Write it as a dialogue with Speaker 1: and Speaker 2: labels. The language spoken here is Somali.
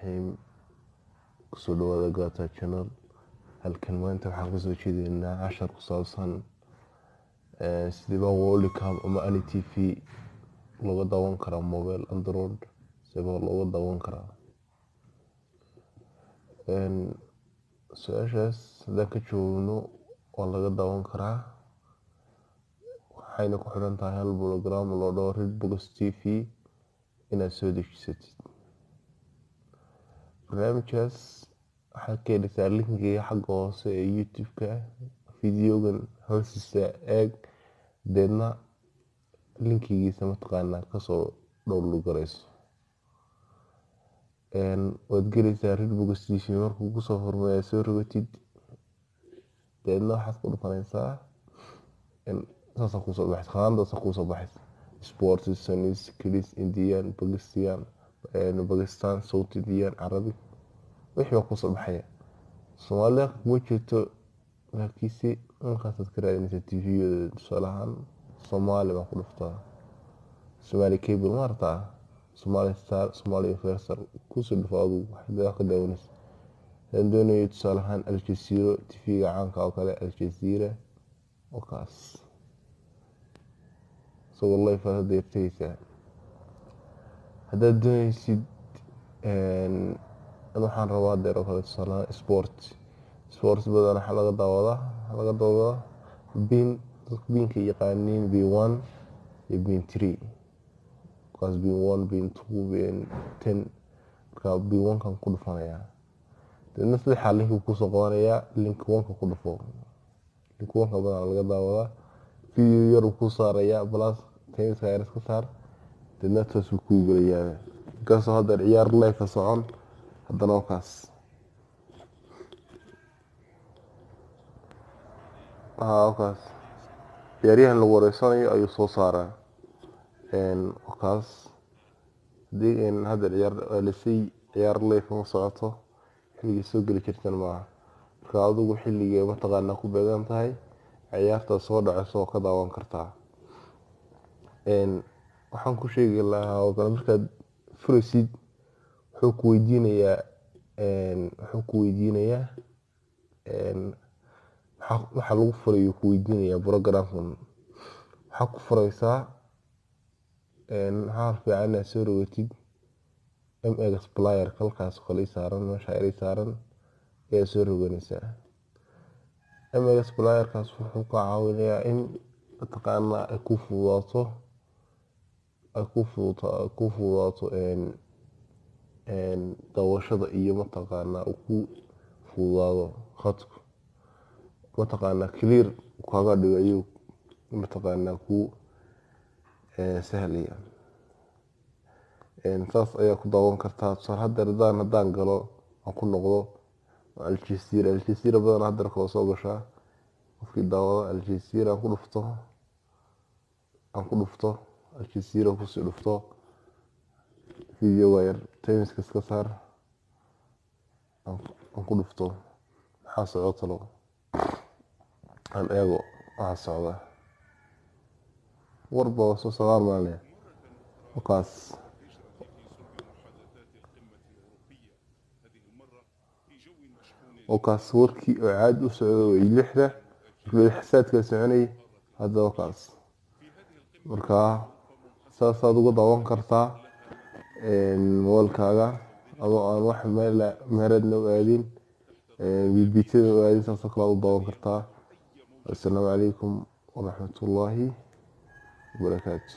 Speaker 1: Raxiim. Kusoo dhawaada Gata Channel. Halkan maanta waxaan kasoo jeedeynaa cashar ku saabsan sidee baa Worldcom ama Any TV looga daawan karaa mobile Android, sidee baa looga daawan karaa? Su-aashaas haddaan ka jawaabno, waa laga daawan karaa, waxayna ku xidhan tahay hal program loo dhaho Redbox TV inaad soo dejisatid. Barnaamijkaas waxaad ka heleysaa linkiga xagga hoose ee YouTube-ka, videogan hoostiisa eeg, deedna linkigiisa mataqaanaa kasoo download gareyso. Waad geleysaa Redbox TV. Markuu kusoo furmay aad soo rogatid, deedna waxaad ku dhufanaysaa, saasaa kusoo baxaysa, khaanadaasa kusoo baxaysa: sports, science, kids, Indian, Pakistan, South Indian, Arabic, wixii baa kusoo baxaya. Soomaalida kuma jirto, laakiinse markaasaad ka raadinaysaa TV-yada. Tusaale ahaan, Soomaali baan ku dhuftaa, Somali Cable ma aragtaa, Somali Star, Somali Universal, kusoo dhufo adigu wax ka daawanaysa. Hadaan doonayo, tusaale ahaan, Aljazeera, TV-ga caanka oo kale, Aljazeera oo kaas isagoo live aad hadda tegeysaa. Haddaad dooneysid, waxaan rabaa hadeer oo kale, tusaale ahaan, sport. Sport badan waxaa laga daawadaa, beIN. Dadka beIN-ka yaqaaniin, beIN 1 iyo beIN 3 kaas, beIN 1, beIN 2, beIN 10. Marka beIN 1-kan ku dhufanayaa, deedna saddexaa linki kusoo qabanayaa. Link one-ka ku dhufo, link one-ka badan laga daawadaa. Video yar uu ku saarayaa, plus timeska yar iska saar, deedna toos buu kuu gelayaa. Inkastoo haddeer ciyaar live socon, haddana wakaas. Haa, wakaas ciyaaryahan lagu wareysanayo ayuu soo saaraa. Wakaas hadii haddeer ciyaar lasii ciyaar live ma socoto, xilligii soo geli jirtan maaha. Marka adigu xilligii mataqaanaa ku beegan tahay ciyaarta soo dhaceyso oo ka daawan kartaa. Waxaan ku sheegi lahaa oo kale, markaad furaysid wuxuu ku weydiinayaa waxa lagu furayo. Ku weydiinayaa programkan waxaa ku fureysaa. Waxaa fiican inaad soo rogatid MX Player, halkaas kale ii saaran, meesha yar ii saaran ayaa soo roganaysaa. MX Playerkaas wuxuu ka caawinayaa in mataqaanaa ay ku fududaato, ay ku fududaato daawashada iyo mataqaanaa uu ku fududaado khadku, mataqaanaa clear kaga dhigo ayuu mataqaanaa ku sahlaya. Saas ayaa ku daawan kartaa. Tusaale, haddeer haddaan galo, aan ku noqdo Aljazeera. Aljazeera badan haddeer koo soo gashaa qofkii daawado. Aljazeera aan ku dhufto, Aljazeera kusii dhufto, videoga yar timeska iska saar, aan ku dhufto. Maxaa socdo talo? Aan eego waxa socda. Warba soo sagaal maalin wakaas. Wakaas warkii oo caadi u socdo way, 6da xasaadka soconay hadda wakaas. Markaa saasaad uga daawan kartaa mobilkaaga adoo aan wax meel meheradna u aadin, bibitada u aadin, saasoo kale aad u daawan kartaa. Assalaamu calaykum waraxmatullaahi wabarakaatu.